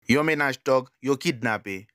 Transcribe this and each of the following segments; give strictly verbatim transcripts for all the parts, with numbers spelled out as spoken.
Yon mennaj tòg yo kidnape.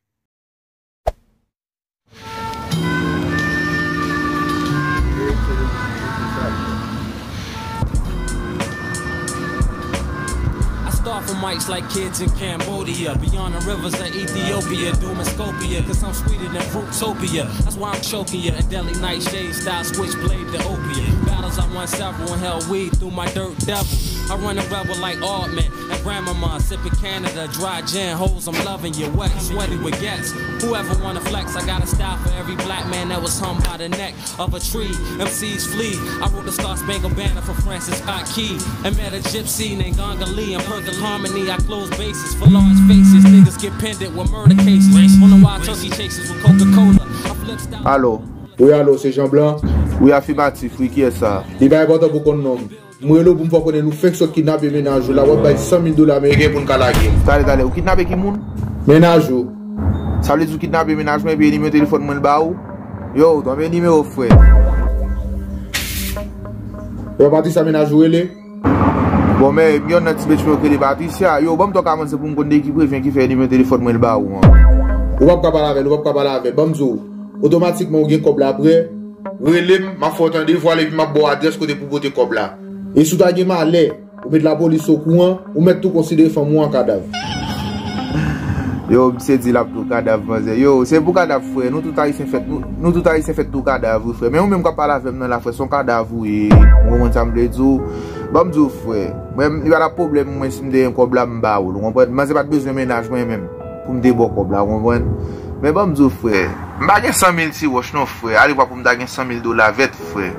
I start from mics like kids in Cambodia, beyond the rivers of Ethiopia, doom and scopia, cause I'm sweeter than Fruitopia. That's why I'm choking ya. A deadly nightshade style, switchblade to opiate. Battles I won several and held weed through my dirt devil. I run a rebel like Aardman and Grandmama, sipping Canada dry gin. Hoes, I'm loving you, wet, sweaty with gas. Whoever wanna flex, I got a style for every black man that was hung by the neck of a tree. M Cs flee. I wrote the Star Spangled Banner for Francis Scott Key and met a gypsy named Ganga Lee. In perfect harmony, I close bases for large faces. Niggas get pendant with murder cases. On the wild turkey chases with Coca-Cola. I flip style. Alo. Wi, alo, se Jean Blanc. Wi, afimatif, wi, kiyès sa? Li pa enpòtan pou w konn non m. M rele w pou m fè w konnen nou fenk sòt kidnape mennaj ou la, w ap bay san mil dola ameriken pou n ka lage l. Tande, tande, ou kidnape ki moun? Mennaj ou. Sa vle di w kidnape mennaj mwen epi e nimewo telefòn mwen l ba ou? Yo, donk men nimewo frè. Yo, Patricia mennaj ou rele? Bon, men, m gen youn nan ti bitch mwen yo k rele Patricia. Yo, ban m twa ka manzè pou m konn de ki prevyen ki fè nimewo telefòn mwen l ba ou an. Ou p ap ka pale avè l, ou p ap ka pale avè l. Ban m di w, otomatikman ou gen kòb la prè, rele m, m ap fè w tande vwal epi m ap ba w adrès kote pou w pote kòb la. E si w ta gen malè, ou met lapolis okouran, ou mèt tou konsidere fanm ou an kadav. Yo, misye di l ap tou kadav, manzè. Yo, se pou kadav, frè. Nou tout Ayisyen fèt, nou, nou tout Ayisyen fèt tou kadav, wi, frè. Men ou menm k ap pale avè m nan la, frè, se yon kadav ou ye. Ou konprann sa m vle di w? Ban m di w, frè. Mwen, li pa t ap pwoblèm mwen si m te gen kòb la, m ba ou l, ou konprann? Manzè pa t bezwen mennaj mwen menm pou m te ba w kòb la, ou konprann? Men ban m di w, frè, m pa gen san mil ti wòch non, frè. Alevwa pou m ta gen san mil dola vèt, frè.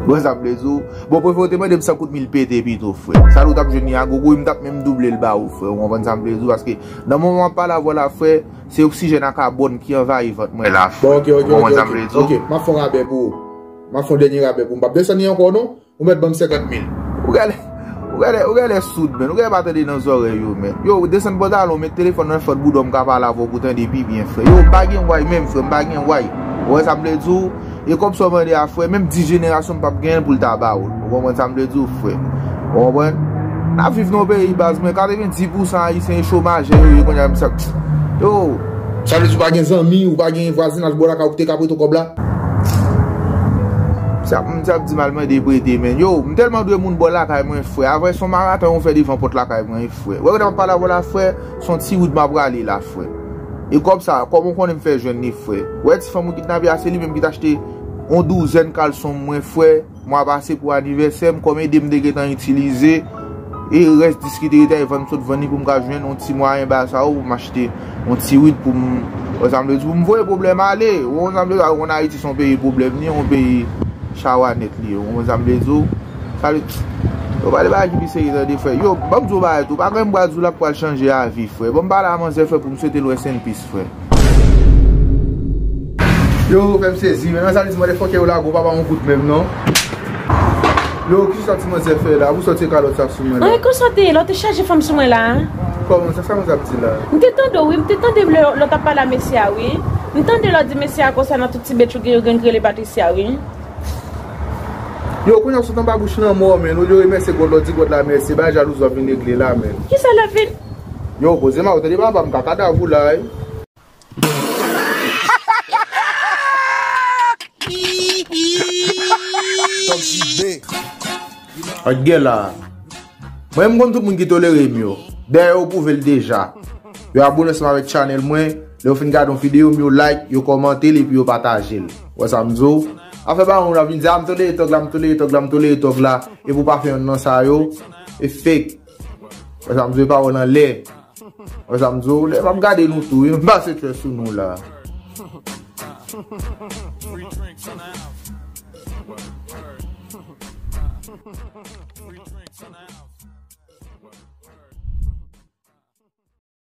Ou konprann sa m vle di w? Bon, prefere w te mande m san kout mil pete pito, frè. Sa l ou t ap jwenn li a gogo, wi, m t ap menm double l ba ou, frè. Ou konprann sa m vle di w? Paske nan moman m ap pale avè w la, frè, se oksijèn a kabòn ki anvayi vant mwen la, frè. Bon, ok, ok, ok, ok. Ou konprann sa m vle di w? Ok, m ap fè yon rabè pou ou. M ap fè yon dènye rabè pou ou. M p ap desann li ankò, non. Ou mèt ban m senkant mil. Ou genlè, ou genlè, ou genlè soud, menn. Ou genlè pa tande nan zòrèy ou, menn. Yo, desann pantalon, met telefòn nan fòt bouda w, m ka pale avè w pou w tande pi byen, frè. Yo, m pa gen way menm, frè, m pa gen way. Ou wè sa m vle di w? E kòb sa w mande a, frè, menm dis jenerasyon m p ap genyen l pou l ta ba ou l. Ou konprann sa m vle di w, frè? Ou konprann? N ap viv nan yon peyi, baz mwen, katrevenndis pousan Ayisyen e chomajè yo ye kounye a, m sa. Yo! Sa vle di ou pa gen zanmi, ou pa gen vwazinaj bò lakay ou ki te ka prete w kòb la? M t ap, m t ap di m al mande prete, menn. Yo, m tèlman dwe moun bò lakay mwen, frè. Avè se yon maraton yo fè devan pòt lakay mwen, frè. Wè, kote m ap pale avè w la, frè, se yon ti wout m ap rale la, frè. E kòb sa, kòman w konnen m fè jwenn li, frè? Wè, ti fanm ou kidnape a, se li menm ki t achte yon douzèn kalson mwen, frè. Mwa pase pou anivèsè m, kòm ede m te gentan itilize, e rès dis ki te rete a, e vann m sot vann li pou m ka jwenn yon ti mwayen ba sa yo, pou m achte yon ti wid pou m, ou konn sa m vle di, pou m voye pwoblèm ale. Ou konn sa m vle di, ou konn Ayiti se yon peyi pwoblèm li, yon peyi chawa nèt li ye, ou konn sa m vle di w. Sa vle, yo pale bagay ki pi serye tande, frè. Yo, ban m di w bagay tou, pa gen m pral di w la k pral chanje avi, frè. Ban m pale a manzè, frè, pou m swete l rest in peace, frè. Yo, fè m sezi, men nan sa li di motherfucker yo lage w pa ba yon goud menm non. Yo, kisa ti manzè fè la? Pou sòti kalòt sa sou mwen la. Ay, konsa te ye, lè w te chaje fanm sou mwen la. Kòman sa, sa manzè ap di la? M te tande w wi, m te tande lè, lè w t ap pale a mesye a wi. M tande lè w di mesye a konsa nan tout ti bèt ou gen yo gen k rele Patricia wi. Yo, kounye a w sot anba bouch lanmò, menn. Olye w remèsye God la, w di God la mèsi. Bagay jalouzi w ap vin regle la, menn. Kisa l ap vin? Yo, poze ma w, tande papa m ka kadav ou la wi. Ak gen la. Mwen m konn tout moun ki tolere m yo. Dayè yo pwouve l deja. Yo abone ansanm avèk channel mwen. Lè yo fin gade yon videyo m, yo like, yo kòmante l epi yo pataje l. Ou wè sa m di w? Afè pa yon moun ap vin di a m tolere tòg la, m tolere tòg la, m tolere tòg la. Epi w pa fè yonn nan sa yo. E fake. Ou wè sa m di w? E pawòl anlè. Wè sa m di w, lè m ap gade nou tou wi, m pase tchè sou nou la.